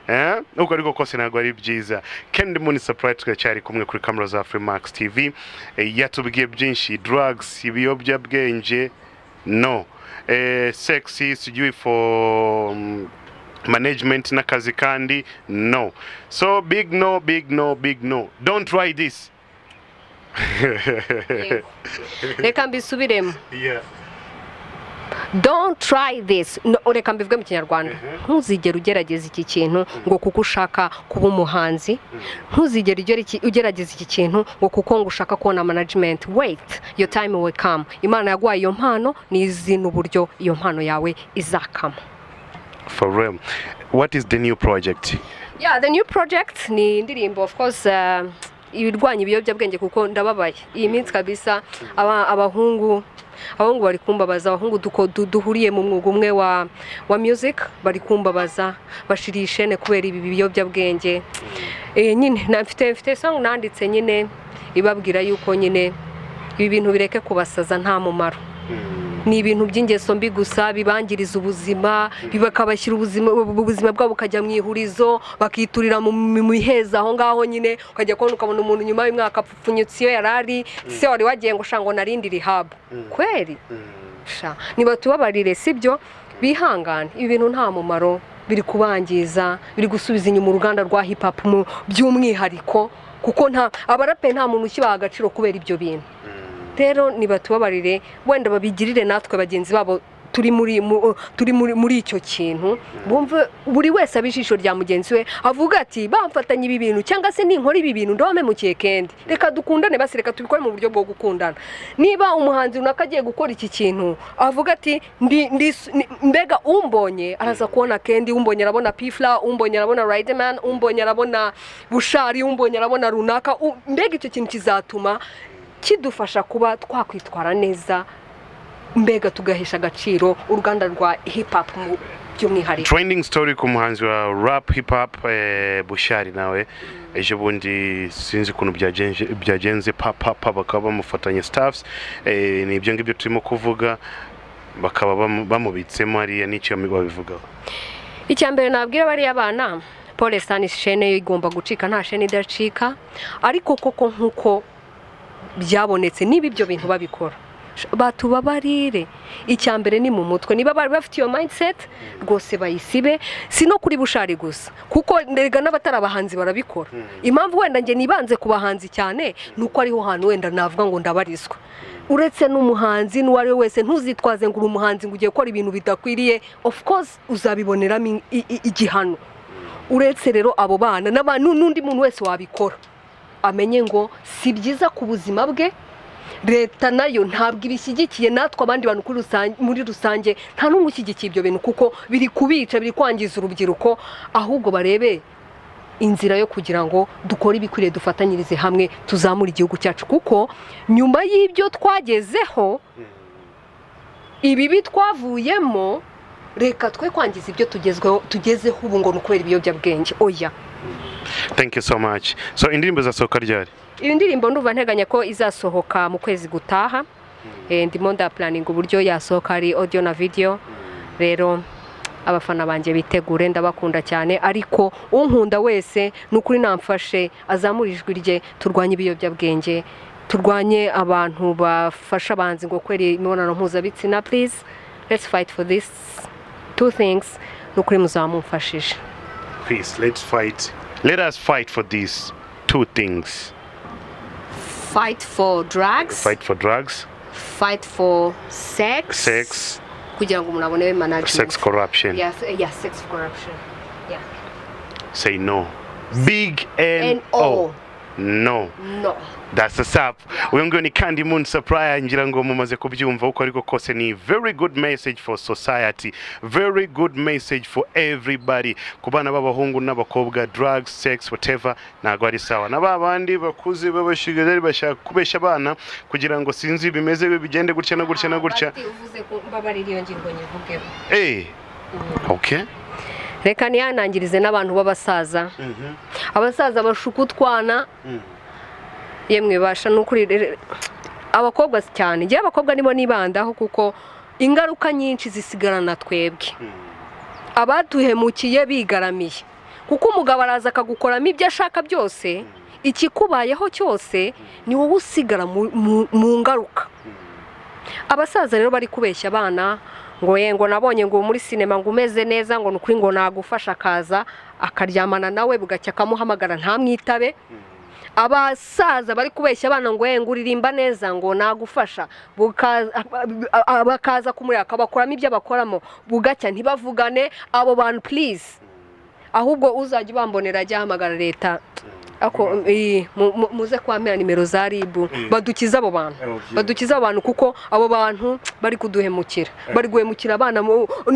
eh? Uko ariko kose ntabwo ari byiza. Candy Moon Surprise, turacyari kumwe kuri kamera za Freemax TV. Yatubwiye byinshi: drugs, ibiyobyabwenge no, sex sijui for management n'akazi kandi no. So big no, big no, big no, don't try this. Yego. Reka mbisubiremo: don't try this. No, reka mbivuge mu Kinyarwanda: ntuzigere ugerageza iki kintu ngo kuko ushaka kuba umuhanzi. Ntuzigere ugerageza iki kintu ngo kuko ngo ushaka kubona management. Wait, your time will come. Imana yaguhaye iyo mpano, nizi n'uburyo iyo mpano yawe izakama. For real, what is the new project? Yeah, the new project ni indirimbo, of course, ibirwanya ibiyobyabwenge, kuko ndababaye iyi minsi kabisa. Abahungu bari kumbabaza, abahungu duhuriye mu mwuga umwe wa music bari kumbabaza, bashiriye ishene kubera ibi biyobyabwenge. Nyine mfite song nanditse nyine ibabwira yuko nyine ibi bintu bireke kubasaza, nta mumaro, ni ibintu by'ingeso mbi gusa bibangiriza ubuzima, bakabashyira ubuzima bwabo bukajya mu ihurizo, bakiturira mu miheza aho ngaho nyine. Ukajya kubona ukabona umuntu nyuma y'umwaka apfupfunyutse iyo yari ari, se wari wagiye ngo sha, ngo narindi rehab kweri. Sha, nibatubabarire, sibyo, bihangane, ibi bintu nta mumaro, biri kubangiza, biri gusubiza inyuma uruganda rwa hip hop mu by'umwihariko, kuko nta abaraperi, nta muntu ukibaha agaciro kubera ibyo bintu. Rero nibatubabarire, wenda babigirire natwe bagenzi babo turi muri icyo kintu, bumve buri wese abe ijisho rya mugenzi we, avuga ati: "Bamfatanye ibi bintu cyangwa se ninkora ibi bintu ndaba mpemukiye kendi." Reka dukundane basi, reka tubikore mu buryo bwo gukundana. Niba umuhanzi runaka agiye gukora iki kintu, avuga ati: "Mbega umbonye araza kubona Kendi, umbonye arabona Pfla, umbonye arabona Riderman, umbonye arabona Bushali, umbonye arabona runaka." Mbega icyo kintu kizatuma kidufasha kuba twakwitwara neza, mbega tugahesha agaciro uruganda rwa hip hop mu by'umwihariko. Trending story ku muhanzi wa rap hip hop, Bushali, nawe ejo bundi sinzi ukuntu byagenze, pa pa pa, bakaba bamufatanye staffs, ni ibyo ngibyo turimo kuvuga, bakaba bamubitsemo hariya. N'icyo babivugaho? Icya mbere nabwira bariya bana, pole sana, ishene yo igomba gucika, nta shene idacika. Ariko koko nk'uko byabonetse, niba ibyo bintu babikora, batubabarire. Icya mbere ni mu mutwe, niba bari bafite iyo mindset rwose bayisibe. Si no kuri Bushali gusa, kuko ndega n'abatari abahanzi barabikora. Impamvu wenda njye nibanze ku bahanzi cyane ni uko ariho hantu wenda navuga ngo ndabarizwa. Uretse n'umuhanzi, n'uwo ari we wese, ntuzitwaze ngo uri umuhanzi ngo ugiye gukora ibintu bidakwiriye. Of course uzabiboneramo igihano. Uretse rero abo bana n'undi muntu wese wabikora, amenye ngo si byiza ku buzima bwe. Leta nayo ntabwo ibishyigikiye, natwe abandi bantu muri rusange nta n'umwe ushyigikiye ibyo bintu, kuko biri kubica, biri kwangiza urubyiruko. Ahubwo barebe. inzira yo kugira ngo dukore ibikwiriye, dufatanyirize hamwe, tuzamure igihugu cyacu, kuko nyuma y'ibyo twagezeho, ibibi twavuyemo, reka twe kwangiza ibyo tugezweho, tugezeho ubu, ngo ni ukubera ibiyobyabwenge. Oya. Thank you so much. So indirimbo zasohoka ryari? Iyi ndirimbo ndumva nteganya ko izasohoka mu kwezi gutaha. Ndimo ndaplanninga uburyo yasohoka ari audio na video. Rero abafana banjye bitegure, ndabakunda cyane. Ariko unkunda wese, ni ukuri namfashe azamure ijwi rye, turwanye ibiyobyabwenge, turwanye abantu bafasha abanzi ngo kwera imibonano mpuzabitsina. Please, let's fight for this two things. Ni ukuri muzaba mumfashije. Please, let's fight, let us fight for these two things. Fight for drugs. Fight for drugs. Fight for sex. Sex. Kugira ngo umuntu abone management. Sex corruption. Yes, yeah, sex corruption, yeah. Say no, big N. N O. O. No. No. That's what's up. Uyu nguyu ni Candy Moon Supplier. Ngira ngo mumaze kubyumva. Uko ariko kose ni very good message for society, very good message for everybody, ku bana b'abahungu n'abakobwa. Drugs, sex, whatever, ntabwo ari sawa. Na ba bandi bakuze b'abashigaderi bashaka kubeshya abana kugira ngo sinzi bimeze bigende gutya na gutya na gutya. Bati uvuze ko mbabarira, iyo ngingo nyivugeho. Okay. Reka ntiyanangirize n'abantu b'abasaza, abasaza bashuka utwana. Yemwe basha, ni ukuri abakobwa cyane, ngewe abakobwa nibo nibandaho, kuko ingaruka nyinshi zisigarana twebwe abaduhemukiye bigaramiye, kuko umugabo araza akagukoramo ibyo ashaka byose. Ikikubayeho cyose ni wowe usigara mu ngaruka. Abasaza rero bari kubeshya abana ngo ye, ngo nabonye ngo muri sinema ngo umeze neza, ngo ni ukuri ngo nagufasha, akaza akaryamana nawe, bugacya akamuhamagara ntamwitabe. Abasaza bari kubeshya abana ngo ye, ngo uririmba neza, ngo nagufasha, bakaza kumureba akabakoramo ibyo abakoramo, bugacya ntibavugane. Abo bantu, please, ahubwo uzajya ubambonera ajya ahamagara leta. Ako muze kwampera nimero za RIB, badukize abo bantu. Badukize abo bantu, kuko abo bantu bari kuduhemukira, bari guhemukira abana.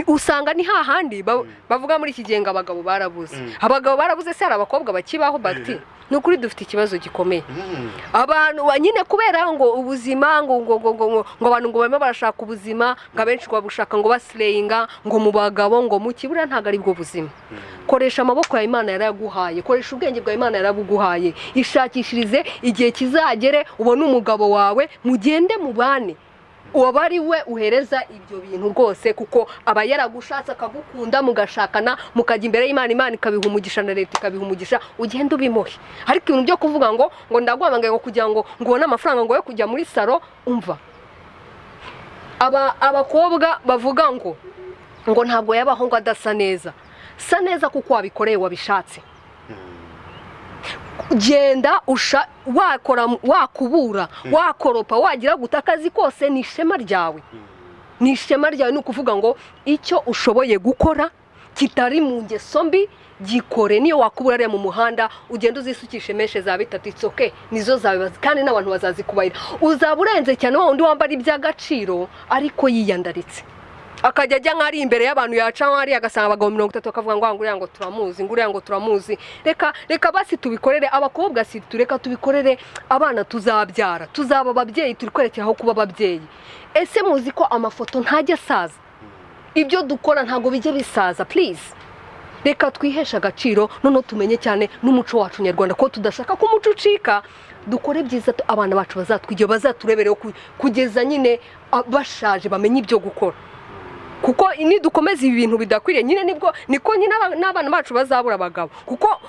Usanga ni hahandi bavuga muri iki gihe ngo abagabo barabuze. Abagabo barabuze se hari abakobwa bakibaho? Bati ni ukuri dufite ikibazo gikomeye. Abantu nyine kubera ngo ubuzima ngo abantu ngo barimo barashaka ubuzima, ngo abenshi ngo babushaka ngo baslayinga ngo mu bagabo, ngo mu kibura. Ntabwo ari bwo buzima. Koresha amaboko yawe, Imana yarayaguhaye. Koresha ubwenge bwawe, Imana yarabuguhaye. Ishakishirize, igihe kizagere ubone umugabo wawe, mugende mubane, uwaba ari we uhereza ibyo bintu rwose, kuko aba yaragushatse akagukunda, mugashakana, mukajya imbere y'Imana, Imana ikabiha umugisha na leta ikabiha umugisha, ugenda ubimuhe. Ariko ibintu byo kuvuga ngo ndaguhamagaye ngo kugira ngo ubone amafaranga ngo yo kujya muri salon, umva, aba abakobwa bavuga ngo ntabwo yabaho ngo adasa neza. Sa neza kuko wabikoreye, wabishatse. Genda usha, wakora, wakubura, wakoropa, wagira guta, akazi kose ni ishema ryawe, ni ishema ryawe. Ni ukuvuga ngo icyo ushoboye gukora kitari mu ngeso mbi, gikore. Niyo wakubura ariya mu muhanda, ugenda uzisukishe mèches za bitatu, it's okay, nizo zawe kandi n'abantu bazazikubahira. Uzaba urenze cyane wa wundi wambara iby'agaciro ariko yiyandaritse, akajya ajya nk'ari imbere y'abantu, yaca nk'ari agasanga abagabo 30, bakavuga ngo nguriya ngo turamuzi, nguriya ngo turamuzi. Reka, reka basi tubikorere abakobwa, si tureka tubikorere abana tuzabyara, tuzaba ababyeyi, turi kwerekeraho kuba ababyeyi. Ese muzi ko amafoto ntajya asaza? Ibyo dukora ntabwo bijya bisaza. Please, reka twiheshe agaciro, noneho tumenye cyane n'umuco wacu nyarwanda, ko tudashaka ko umuco ucika. Dukore byiza abana bacu bazatwigira, bazaturebereho kugeza nyine bashaje, bamenye ibyo gukora, kuko nidukomeza ibi bintu bidakwiriye nyine, nibwo niko nyine n'abana bacu bazabura abagabo. Kuko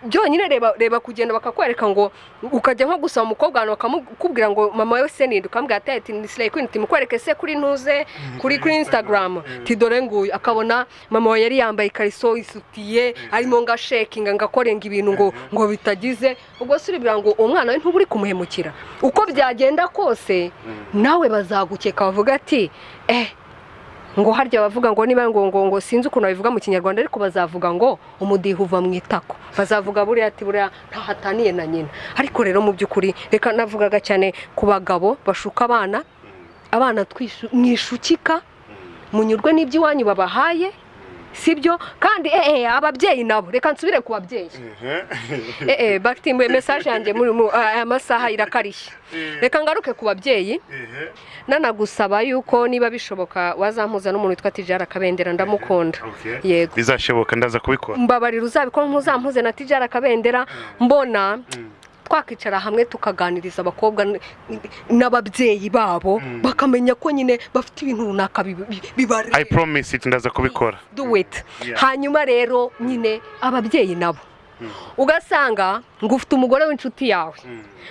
byonyine reba, reba kugenda bakakwereka ngo ukajya nko gusaba umukobwa ahantu, bakamukubwira ngo mama we se ninde? Ukambwira ati ni Slay Queen. Timukwereke se kuri ntuze, kuri Instagram, ti dore nguyu. Akabona mama we yari yambaye ikariso, isutiye, arimo ngo ashakinga, ngo akorenga ibintu ngo bitagize. Ubwo se uribwira ngo uwo mwana we ntuba uri kumuhemukira? Uko byagenda kose nawe bazagukeka, bavuga ati ngo harya bavuga ngo niba ngo sinzi ukuntu babivuga mu Kinyarwanda, ariko bazavuga ngo umudiho uva mu itako. Bazavuga buriya ati buriya ntahataniye na nyina. Ariko rero mu by'ukuri, reka navugaga cyane ku bagabo bashuka abana. Abana mwishukika, munyurwe n'iby'iwanyu babahaye. Sibyo? Kandi ababyeyi nabo, reka nsubire ku babyeyi. Bakitimbuye message yanjye muri aya masaha irakarishye. Reka ngaruke ku babyeyi, nanagusaba yuko niba bishoboka wazampuza n'umuntu witwa Tijara Kabendera, ndamukunda. Yego. Bizashoboka, ndaza kubikora. Mbabarira uzabikora, ntuzampuze na Tijara Kabendera. Mbona twakwicara hamwe tukaganiriza abakobwa n'ababyeyi babo, bakamenya ko nyine bafite ibintu runaka bibareba. I promise it, ndaza kubikora. Do it. Hanyuma rero nyine ababyeyi nabo, ugasanga ngo ufite umugore w'inshuti yawe,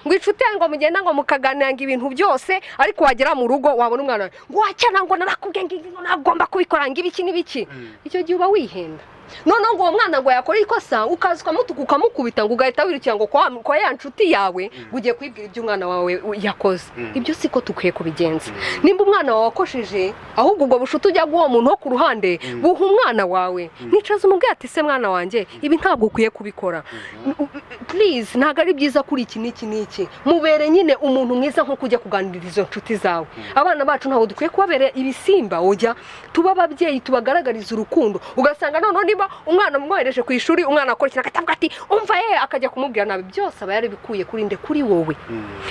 ngo inshuti yawe ngo mugenda ngo mukaganira ngo ibintu byose, ariko wagera mu rugo wabona umwana wawe ngo wacyana, ngo narakubwiye ngo nagomba kubikora, ngo ibiki n'ibiki. Icyo gihe uba wihenda. Noneho ngo uwo mwana ngo yakora ikosa, ukaza ukamutuka, ukamukubita, ngo ugahita wirukira ngo kwa ya nshuti yawe, ngo ugiye kwibwira ibyo umwana wawe yakoze. Ibyo siko dukwiye kubigenza. Nimba umwana wawe wakosheje, ahubwo ubwo bushuti ujya guha uwo muntu wo ku ruhande, buha umwana wawe. Nicaza umubwira ati: "Se mwana wanjye, ibi ntabwo ukwiye kubikora, please, ntabwo ari byiza kuri iki n'iki n'iki." Mubere nyine umuntu mwiza nko kujya kuganiriza izo nshuti zawe. Abana bacu ntabwo dukwiye kubabera ibisimba. Ujya tuba ababyeyi tubagaragariza urukundo. Ugasanga noneho niba umwana umwohereje ku ishuri, umwana akora ikintu, akavuga ati: "Umva ye," akajya kumubwira nabi. Byose aba yarabikuye kuri nde? Kuri wowe.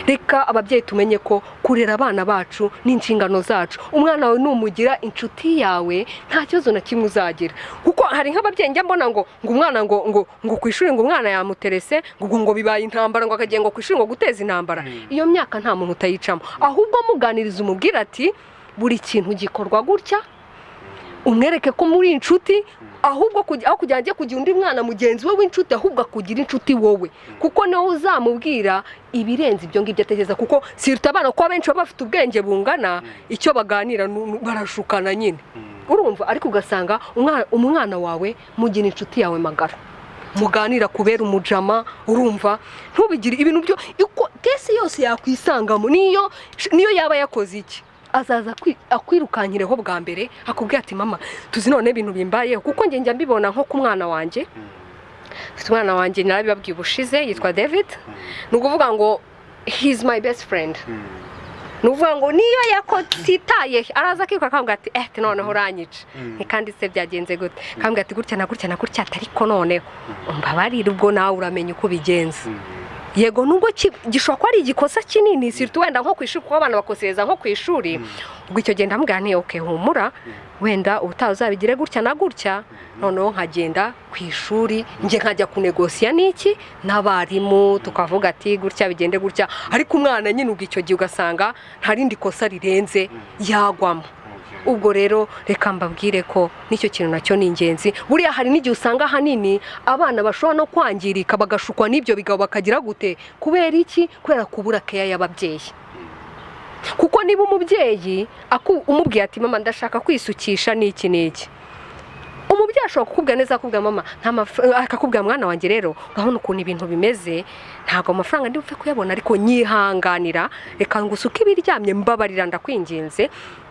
Reka ababyeyi tumenye ko kurera abana bacu ni inshingano zacu. Umwana wawe numugira inshuti yawe, nta kibazo na kimwe uzagira. Kuko hari nk'ababyeyi njya mbona ngo umwana ngo ku ishuri ngo umwana yamuterese, ngo bibaye intambara, ngo akagiye ngo ku ishuri ngo guteza intambara. Iyo myaka nta muntu utayicamo. Ahubwo muganiriza, umubwira ati: "Buri kintu gikorwa gutya." Umwereke ko muri inshuti. Ahubwo aho kugira ngo ajye kugira undi mwana mugenzi we w'inshuti, ahubwo akugira inshuti wowe, kuko niwe uzamubwira ibirenze ibyo ngibyo atekereza. Kuko siruta abana, kuko abenshi baba bafite ubwenge bungana, icyo baganira barashukana nyine, urumva. Ariko ugasanga umwana wawe mugira inshuti yawe magara, muganira kubera umujama, urumva. Ntubigire ibintu byo uko case yose yakwisangamo. Niyo yaba yakoze iki, azaza akwirukankireho bwa mbere, akubwira ati: "Mama, tuzi none ibintu bimbayeho." Kuko njye njya mbibona nko ku mwana wanjye. Mfite umwana wanjye, narabibabwiye ubushize, yitwa David. Ni ukuvuga ngo he is my best friend. Ni ukuvuga ngo niyo yakotitaye, araza akiruka akambwira ati: "Eh, noneho uranyica." Ni kandi se byagenze gute? Akambwira ati: "Gutya na gutya na gutya." Ariko noneho umbabarire, ubwo nawe uramenya uko ubigenza. Yego, nubwo gishobora kuba ari igikosa kinini, surtout wenda nko ku ishuri, kuko abana bakosereza nko ku ishuri. Ubwo icyo gihe ndamubwira nti: "Okay, humura, wenda ubutaha uzabigire gutya na gutya." Noneho nkagenda ku ishuri, njye nkajya kunegosiya n'iki n'abarimu, tukavuga ati: "Gutya bigende gutya." Ariko umwana nyine ubwo icyo gihe ugasanga nta rindi kosa rirenze yagwamo. Ubwo rero reka mbabwire ko n'icyo kintu nacyo ni ingenzi. Buriya hari n'igihe usanga ahanini abana bashobora no kwangirika, bagashukwa n'ibyo bigabo, bakagira gute. Kubera iki? Kubera kubura keya y'ababyeyi. Kuko niba umubyeyi umubwiye ati: "Mama, ndashaka kwisukisha n'iki n'iki," umubyeyi ashobora kukubwira neza, akubwira: "Mama, nta akakubwira: "Mwana wanjye, rero urabona ukuntu ibintu bimeze, ntabwo amafaranga ndi bupfe kuyabona, ariko nyihanganira, reka ngusuke ibiryamye, mbabarira, ndakwinginze,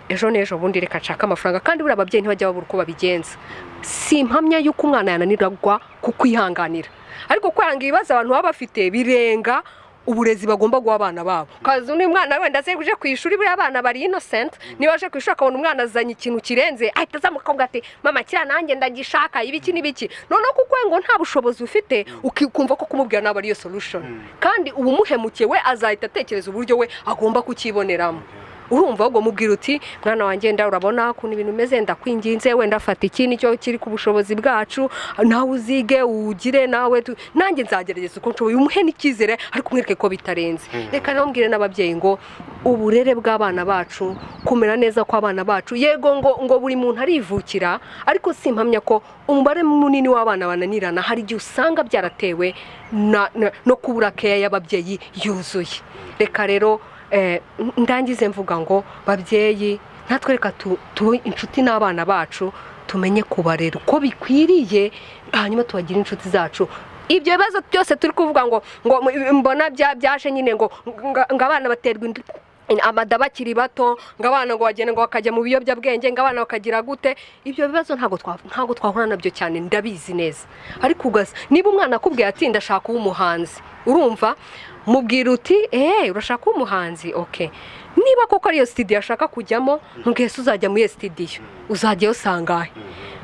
ejo n'ejo bundi reka nshake amafaranga." Kandi buriya ababyeyi ntibajya babura uko babigenza. Si impamya y'uko umwana yananirwa kukwihanganira, ariko kwanga ibibazo abantu baba bafite birenga uburezi bagomba guha abana babo. Kazi undi mwana wenda aze uje ku ishuri, buriya abana bari innocent, niba aje ku ishuri akabona umwana azanye ikintu kirenze, ahita azamuka akavuga ati: "Mama, kiriya nanjye ndagishaka," ibiki n'ibiki. Noneho kuko we ngo nta bushobozi ufite, ukumva ko kumubwira ntabwo ariyo solution, kandi uba umuhemukiye. We azahita atekereza uburyo we agomba kukiboneramo, urumva. Ahubwo mubwira uti: "Mwana wanjye, nda urabona ukuntu ibintu bimeze, ndakwinginze, wenda fata iki, nicyo kiri ku bushobozi bwacu, nawe uzige ugire nawe nanjye nzagerageza uko nshoboye." Umuhe n'icyizere, ariko umwereke ko bitarenze. Reka rero mbwire n'ababyeyi ngo uburere bw'abana bacu, kumera neza kw'abana bacu, yego ngo buri muntu arivukira, ariko si impamya ko umubare munini w'abana bananirana hari igihe usanga byaratewe no kubura keya y'ababyeyi yuzuye. Reka rero ndangize mvuga ngo babyeyi, natwe reka tube inshuti n'abana bacu, tumenye kubarera uko bikwiriye, hanyuma tubagire inshuti zacu. Ibyo bibazo byose turi kuvuga ngo mbona byaje nyine ngo abana baterwa amada bakiri bato, ngo abana ngo bagenda ngo bakajya mu biyobyabwenge, ngo abana bakagira gute, ibyo bibazo ntabwo twahura nabyo cyane, ndabizi neza. Ariko ugasa niba umwana akubwiye ati: "Ndashaka kuba umuhanzi," urumva, mubwira uti: "Eee, urashaka kuba umuhanzi? Okay." Niba koko ariyo studio ashaka kujyamo, mubwiye: "Se uzajya muri iyo studio, uzajyayo sangahe?"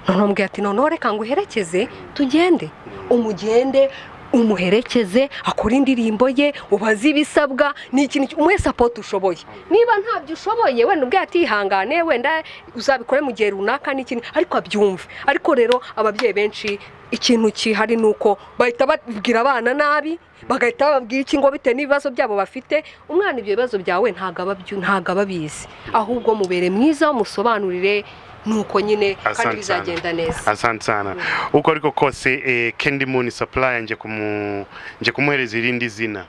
Noneho mbwira ati: "Noneho reka nguherekeze, tugende." Umugende umuherekeze, akore indirimbo ye, ubaze ibisabwa, ni ikintu umuhe support ushoboye. Niba ntabyo ushoboye, wenda ubwe ati: "Ihangane, wenda uzabikore mu gihe runaka," n'ikintu ariko abyumve. Ariko rero ababyeyi benshi, ikintu gihari ni uko bahita babwira abana nabi, bagahita bababwira iki ngo bitewe n'ibibazo byabo bafite. Umwana ibyo bibazo byawe ntabwo aba abizi. Ahubwo mubere mwiza, musobanurire, nuko nyine kandi Asante sana. bizagenda neza. Asante sana. Uko ariko kose, Candy Moon Supply nje kumuhereza irindi zina,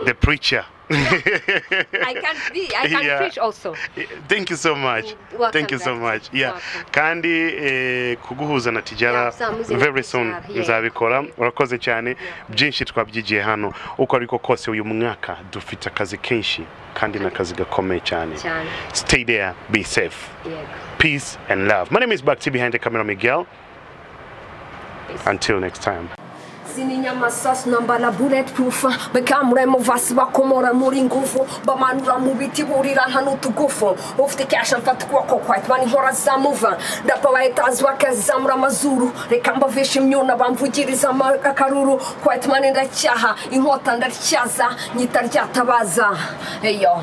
the preacher. I can be, I can preach also. Thank you so much. Welcome, Thank you so Dr. much. Yeah. Welcome. Kandi kuguhuza na Tijara Yeah, uzamuze na very soon Tijara, yeah. nzabikora. Urakoze cyane, byinshi twabyigiye hano. Uko ariko kose, uyu mwaka dufite akazi kenshi kandi n'akazi gakomeye cyane. Cyane. Stay there, be safe. Yego. Peace and love. My name is Bakti, behind the camera Miguel. Until next time. Sininyamasasu, nambara bulletproof, bekamure vasi, bakomora muri nguvu, bamanura mu biti, burira nta n'utugufu. Ufite cash mfata ukuboko kwawe, tubana inkora zamuva, ndapa bahitazi bakazamura amazuru. Reka mbavisha imyuna, bamvugiriza akaruru. Quiet man, ndacyaha inkota, ndatyaza nyita ryatabaza eyo.